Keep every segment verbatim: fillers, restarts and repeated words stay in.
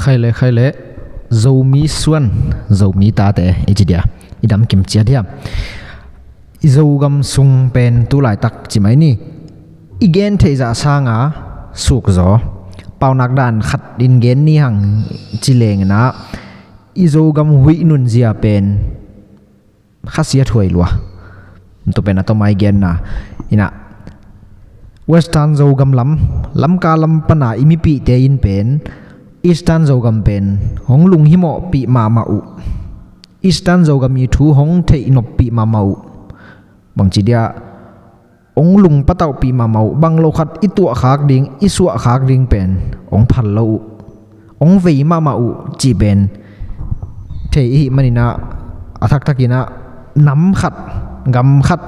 Khai le, khai le. Zomi suan, Zomi tate i ci dia, i dam kim ciat hiam? I Zogam sung pen tu laitak ci mai ni. I gen theih zah sanga suk zaw. Paunak dan khat in gen ni hang ci leng inah, i Zogam huih nunzia pen khasia thuai lua. Tua pen a tawmai genna inah, Western Zogam lam, Lamka lam pana i mipihte in pen Eastern Zogam pen hong lunghimawhpih mahmah uh. Eastern Zogam i thu hong theih noppih mahmah uh. Bangci dia, hong lungpatauhpih mahmah uh. Bang lo khat i tuahkhak ding, i suahkhak ding pen hong phal lo uh, hong vei mahmah uh cih pen thei i hih maninah, a thaktakinah nam khat, gam khat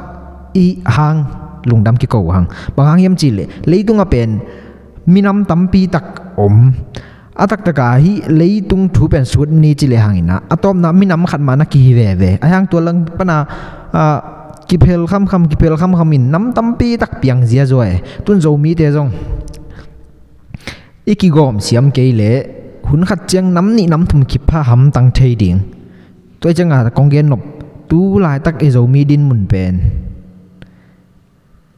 i hang lungdam kiko hang. Bang hang hiam cihleh, leitungah pen minam tampi tak om. A taktaka hih leitung thu pen sut ni ci le hanginah, a tawpna minam khat mah na kihi veve. A hang tua lang pana, ah, kiphel khamkham, kiphel khamkham in nam tampi tak piang ziazua e. Tun Zomite zong i kigawm siam kei leh hun khat ciang nam nih nam thum kipha hamtang thei ding. Tua i cianga kong gen nop, tu laitak i Zomi dinmun pen,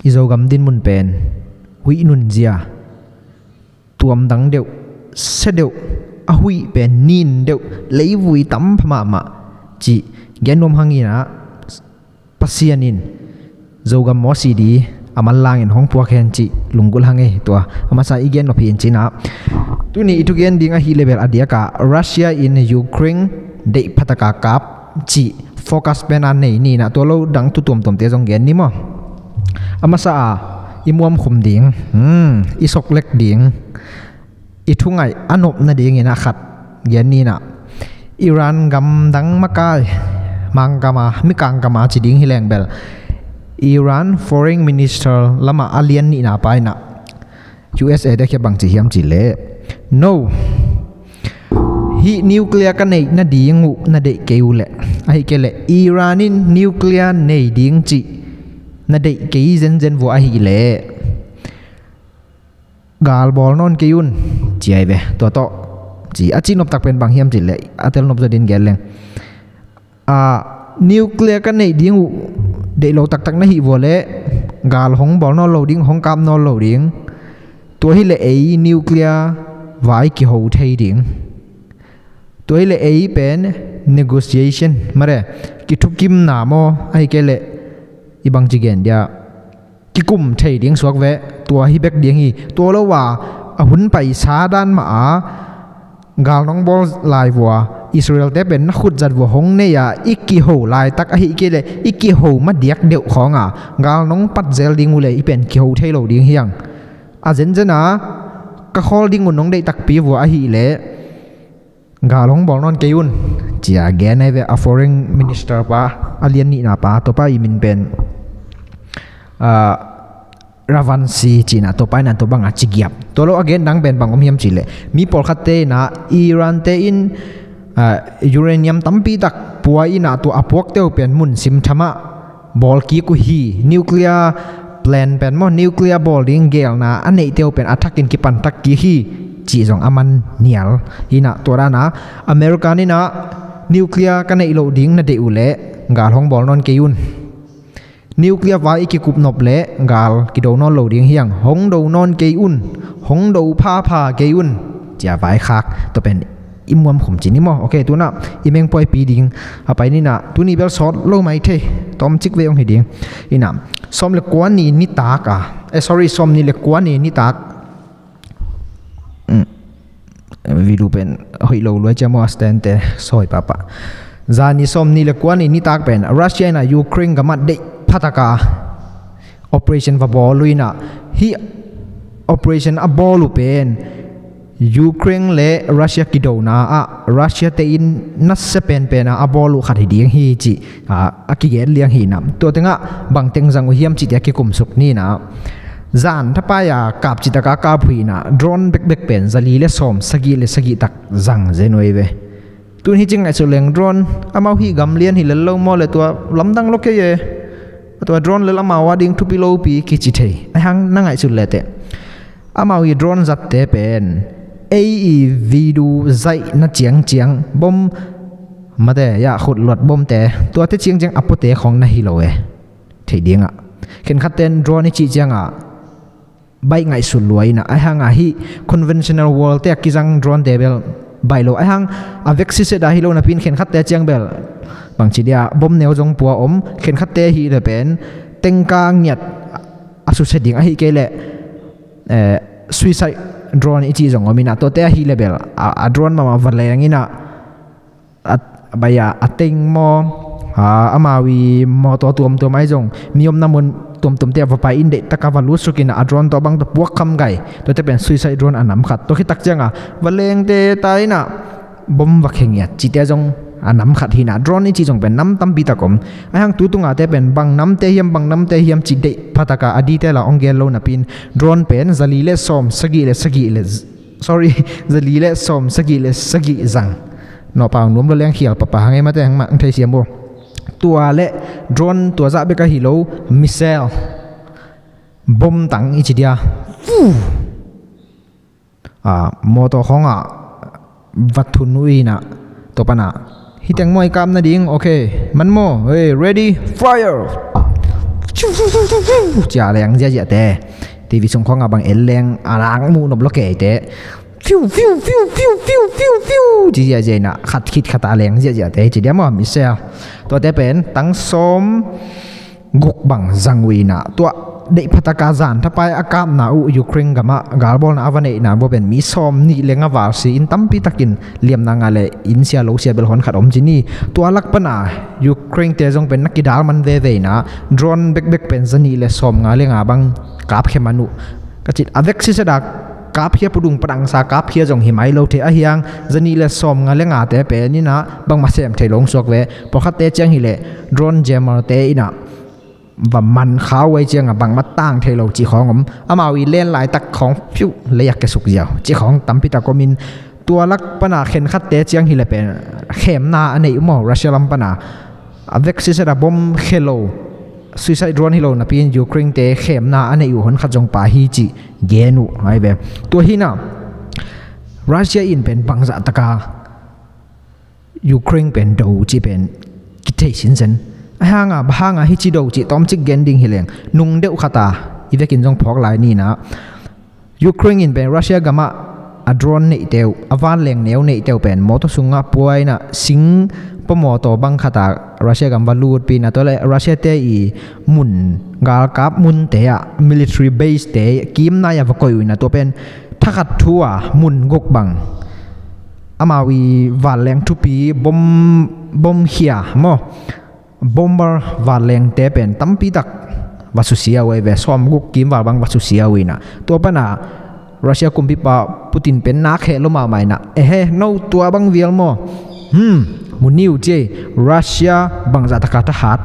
i Zogam dinmun pen huih nunzia, tuamdang deuh, sia deuh, a huih pen nin deuh, leivui tam pha mahmah cih gen nuam hanginah, Pasian in Zogam mawsidi a manlangin hong puak hen cih lunggulh hang ei. Tua a masa i gen nop hi in cinah, tuni i thugen ding ahi level a diaka Russia in Ukraine deih phataka kap cih focus pen a nei ninah, tua lo dang thu tuamtuamte zong gen ni maw? A masa a i muamkhum ding, hmm, i soklek ding, i thungaih a nop nadingin a khat gen ninah, Iran gamdang makai, Mangkama, Mikangkama ci ding hi leng bel, Iran Foreign Minister lamah a lian nihna pa inah, U S A te khia bangci hiam cihleh, no, hih nuclear ka neih nading uh na deih kei uh leh, ahi kei leh Iran in nuclear nei ding cih na deih kei zenzen vua ahileh, gal bawl nawn kei un, ci ai ve. Tua tawh ci a, ci noptak pen bang hiam cihleh, a tel nop zaw din gen leng, a, nuclear ka neih ding uh deih lo taktak na hih vua leh, gal hong bawl nawn lo ding, hong kap nawn lo ding. Tua hileh ei nuclear vai kiho thei ding. Tua hileh ei pen negotiation mare, kithukimna maw, ahi kei leh i bangci gen dia, kikum thei ding suak ve. Tua hi bek ding hi. Tua lo a, a hun paisa dan mah a gal nong bawl lai vua, Israel te pen na khut zat vua hong nei a, i kiho laitak ahi kei leh, i kiho madiak deuh khawnga gal nong pat zel ding uh leh, i pen kiho thei lo ding hiang. A zenzen a ka khawl ding uh nong deih takpi vua ahileh, gal hong bawl nawn kei un, ci a gen ai ve. A foreign minister pa, a lian nihna pa, tua pa i min pen, ah, Ravansi cinah, tua pa inah tua banga ci giap. Tua lo a gen dang pen bang om hiam cihleh, mi pawlkhatte inah Iran te in, ah, uranium tampi tak pua inah, tua a puakte uh pen mun simthamah bawl kik uh hi. Nuclear plant pen maw, nuclear bawl ding gelna a neihte uh pen a thakin kipan thak kik hi, cih zong a man nial inah, tua dana American inah nuclear ka neih loh ding na deih uh leh gal hong bawl nawn kei un. Nuclear vai i kikup nop leh gal kido nawn lo ding hiang. Hong do nawn kei un, hong do phapha kei un, ci a vaikhak. Tua pen i muamkhum ci ni maw? Ok, tunah i mengpuaipi ding a pai ninah, tuni bel sawt lo mai thei, tawmcik vei hong hi ding. Inah, sawm le kua ni nitak a, eh, sorry, sawm ni le kua ni nitak. Mm. Video pen hoih lo luai cia maw, a stand te sawi papa. Zani sawm ni le kua ni nitak pen Russia inah Ukraine gamah deih phataka operation va bawl uh inah, hih operation a bawl uh pen Ukraine le Russia kidona ah Russia te in nasia penpena a bawl uh khat hi ding hi cih, a, a kigen liang hi inah. Tua tengah bang teng zang uh hiam cihte a kikumsuk ni inah. Zan thapai a kap citaka kap uh inah, drone bekbek pen zali le sawm, sagih le sagih tak zang zen uh ei ve. Tun hi ci ngaihsut leng drone, amau hih gam lian hi lel lo maw le, tua lamdang lo kei e. Tua drone le amau a ding thupi lopi kici thei. Ahi hang na ngaihsut leteh, amau i drone zatte pen ei i video zaih na ciangciang bom mate ya khut luat bomte tuate ciangciang a puate khawng na hi lo e. Thei dingah khenkhatte in drone i cih ciangah baih ngaihsut lua inah, aihang ah hih conventional war te a kizang drone te bel baih lo, aihang a veksi set a hi lo napi in khenkhatte ciang bel bangci dia bom neu zong pua om, khenkhatte hi le pen tengka ngiat a susia ding ahi kei leh eh, suicide drone i cih zong om inah, tuate ahi le bel a, a drone mahmah va leng inah a, a baih a, a teng maw, a, amau i mawtaw tuamtuam ahi zong mi omna mun tuamtuamte a va pai in deih taka va lutsuk inah a drone tawh bang tawh puak kham gai, tuate pen suicide drone a nam khat. Tua khit tak ciangah va lengte ta inah bom va khe ngiat cihte zong a nam khat hi inah, drone i cih zong pen nam tampi tak om. Aihang tu tungate pen bang namte hiam, bang namte hiam cih deih phataka a detail a hong gen lo napi in drone pen zali le sawm sagih le sagih le, sorry, zali le sawm sagih le sagih zang. Nawhpau nuam lo leng khial papa hang e mate, hang mah hong theisiam bo. Tua le drone tua zah bek ahi lo, missile bom tang i ci dia. Fuh! Ah, mawtaw khawngah va thun uh inah, tua panah hih teng maw i kap nading, okay, man maw, hey, ready, fire! Cia leng ziahziahte, TV sung khawngah bang en leng a lak muh nop lo keite. Fiu, fiu, fiu, fiu, fiu, fiu, fiu. Ci ziahziah inah khat khit khat a leng ziahziahte ci dia maw, missile. Tuate pen tang sawm guk bang zang uh inah, tua deih phataka zan thapai a kapna uh Ukraine gamah galbawlna a va neihna bua pen mi sawm nih le nga val si in, tampi takin liamna ngah le inn sia lo sia bel hon khat om ci ni. Tua lak pana Ukraine te zong pen na kidal man veve inah, drone bekbek pen zanih le sawm nga le nga bang kapkhia man uh. Ka cih a veksi set a kapkhia, pudung padangsa kapkhia zong hi mai lo thei ahiang, zanih le sawm nga le ngate pen inah bangmah sem thei lo hong suak ve. Pawlkhatte ciang hileh drone jammer te inah va man kha uh ahih ciangah bangmah tang thei lo cih khawng om. Amau i len laitak khawng fiu lei a kiasuk ziau cih khawng tampi tak om in, tua lak pana khenkhatte ciang hileh pen khemna a neih uh maw, Russia lam pana a veksi set a bom khe lo, suicide drone hi lo napi in Ukraine te khemna a neih uh hon khat zong pa hi cih gen uh ahi ve. Tua hi inah Russia in pen bangzah taka Ukraine pen do cih pen kithei sinsen. Aihang a, bang hang a hih ci do cih tawmcik gen ding hileng, nung deuh khat a i vekin zong phawk lai ni inah, Ukraine in pen Russia gamah a drone neihte uh, a vanleng neu neihte uh pen mawtaw sungah pua inah, sing pua mawtaw bang khat a Russia gam va lutpih inah, tua le Russia te i mun, galkap munte ah, military base te kimnai ah va koih uh inah, tua pen thakhat thu a mun guk bang amau i vanleng thupi bom, bom khia maw, bomber vanlengte pen tampi tak va susia uh ahi ve, sawm guk kim val bang va susia uh inah. Tua pana Russia kumpipa Putin pen nak heh lo mahmah inah, ehe, no tua bang vial maw? Hmm, mu ni uh ci ei, Russia bangzah taka thahat.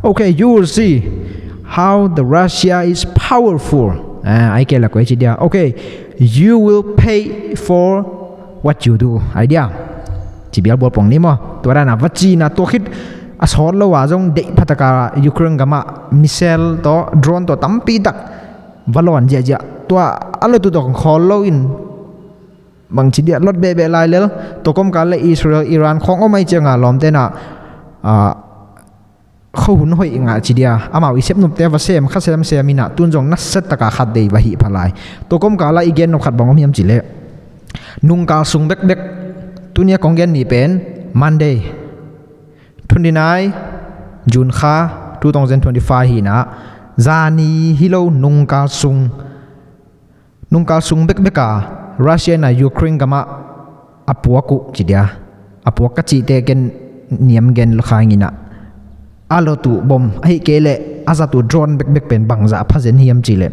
Okay, you will see how the Russia is powerful. Ah, ahih kei leh koi ci dia. Okay, you will pay for what you do. Ahi dia. Ci bial bual pong ni maw. Tua dan a va ci inah, tua khit a sawt lo a zong deih phataka Ukraine gamah missile tawh, drone tawh tampi tak va lawn ziahziah. Tua a lot uh tawh khawl lo in bangci dia lot behbeh lai lel. Tua kawmkal le Israel, Iran khawng om ahih ciangah lawmte inah, ah, khuahun hoih ngah ci dia, amau i sepnopte va sem kha semsem inah, tun zong nasia taka khat dei va hih pha lai. Tua kawmkal ah i gen nop khat bang om hiam cih leh, nungkal sung bekbek, tuni a kong gen ni pen Monday, twenty nine June kha, two thousand twenty five hi inah, zani hi lo, nungkal sung, nungkal sung bekbek a Russia in a Ukraine gamah a puak uh ci dia. A puak ka cihte ken niam gen lo kha ing inah, a lot uh bom ahih kei leh a zat uh drone bekbek pen bangzah a pha zen hiam cih leh,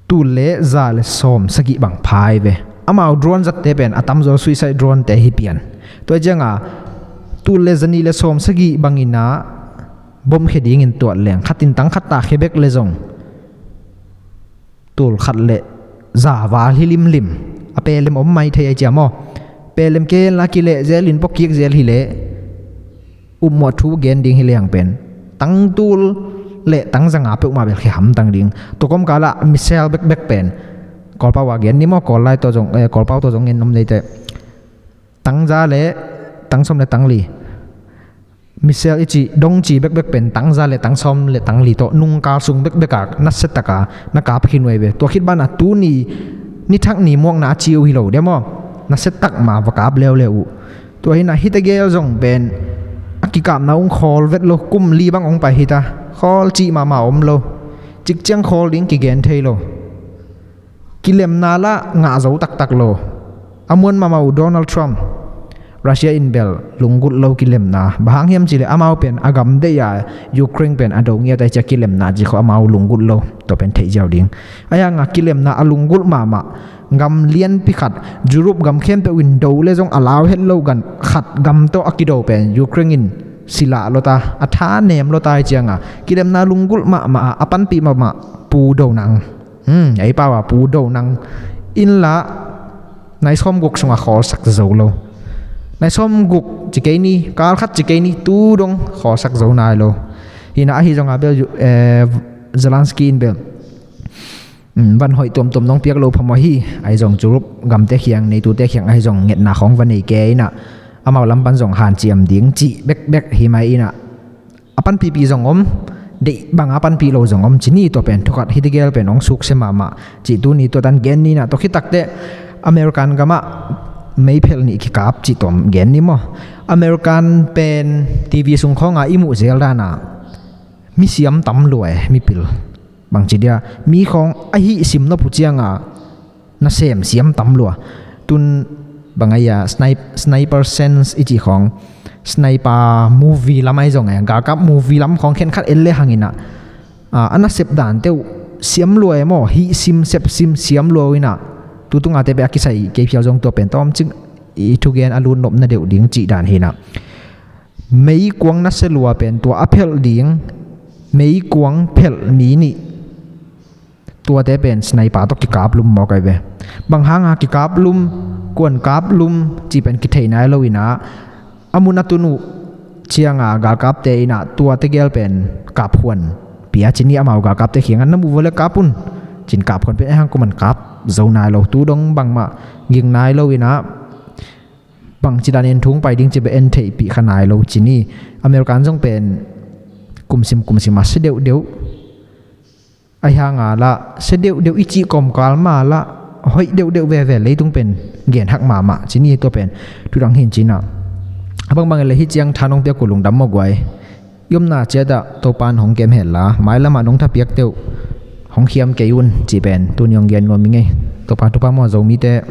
tul le za le sawm sagih bang pha ahi ve. Amau drone zatte pen a tamzaw suicide drone te hi pian. Tua ciangah tul le zanih le sawm sagih bang inah bom khia dingin tuat leng, khat in tang khat ta khia bek le zong tul khat le za val hi limlim. A pelem om mai thei ahi cia maw? Pelem kei henla kileh zel in pua kik zel hileh, upmawh thu gen ding hi leng pen tang tul le tang za nga peuhmah bel khia hamtang ding. Tua kawmkal ah missile bekbek pen Kawlpau a gen ni maw, Kawl lai tawh zong, eh, Kawlpau tawh zong gen om deite. Tangza le tangsawm le tangli. Missile i cih dong ci bekbek pen tangza le tangsawm le tangli tawh nungkal sung bekbek a nasia taka na kap khin uh ei ve. Tua khit banah tuni nithak ni muakna a ci uh hi lo dia maw? Nasia tak ma va kap leuleu uh. Tua hinah hita gel zong pen a kikapna ung khawl vet lo, kum li bang ong pai hita. Khawl cih mahmah om lo. Cikciang khawl ding kigen thei lo. Kilemna lah ngah zo taktak lo. A muan mahmah uh Donald Trump, Russia in bel lunggulh lo kilemna. Bang hang hiam cihleh amau pen a gam deih a Ukraine pen a do ngiat ai cia kilemna ci khawh amau lunggulh lo. Tua pen theih ziau ding. Ahi hanga kilemna a lunggulh mahmah gam lianpi khat, Europe gam khempeuh in do le zong a lau het lo gan khat gam tawh a kido pen Ukraine in sila lota, a tha nem lota ai cianga kilemna lunggulh mahmah a, a panpih mahmah Pu Do Nang. Hmm, ei pau a Pu Do Nang in lah nai sawm guk sungah khawlsak zo lo. Nai sawm guk ci kei ni, kal khat ci kei ni, tu dong khawlsak zo nai lo. Hinah ahi zongah bel, eh, Zelensky in bel, hmm, van hoih tuamtuam nong piak lo phamawh hi. Ahi zong Europe gamte khiang, NATO te khiang ahi zong ngetna khawng va nei kei inah amau lam pan zong hanciam ding cih bekbek hi mai inah a panpihpih zong om, deih banga panpih lo zong om ci ni. Tua pen thukhat hita gel pen ong suksia mahmah cih tuni tua tan gen ni inah. Tua khit takteh American gamah meiphelh nih kikap cih tua gen ni maw? American pen TV sung khawnga i muh zel dana mi siam tam lua e, mipil. Bangci dia mi khawng a hih sim nop uh cianga nasem siam tam lua. Tun bang ai a snipe-, sniper sense i cih khawng, sniper movie lam ahi zong e, galkap movie lam khawng khenkhat en le hang inah, a, a nasep dante uh siam lua e maw, hih sim sep sim siam lua uh inah. Tutunga te peh a kisai kei phial zong tua pen tawmcik i thugen a lut nopna deuh ding cih dan hinah. Meikuang nasia lua pen tua a phelh ding, meikuang phelh mi nih. Tuate pen sniper tawh kikaplum mawk ai ve. Bang hanga kikaplum, kuan kaplum cih pen kithei nai lo inah, a mun a tun uh cianga galkapte inah tuate gel pen kapkhuan pia ci ni. Amau galkapte khiangah na muh vua le kap un cin kapkhuan pen ei hang kuaman kap zo nai lo. Tu dong bangmah ging nai lo inah bangci dan en thung pai ding ci beh en theihpih kha nai lo ci ni. American zong pen kumsim kumsim a sia deuhdeuh. Ahi hanga lah sia deuhdeuh i cih kawmkal ma lah hoih deuhdeuh veve, leitung pen genhak mahmah ci ni. Tua pen thudang hin cinah a bangbang le hih ciang tha nong piak uh lungdam maw guai. I omna ciatah Topan hong kem henla mailamah nong thapiakte uh hong khiam kei un cih pen tuni hong gen nuam i ngei. Topa thupha maw Zomite.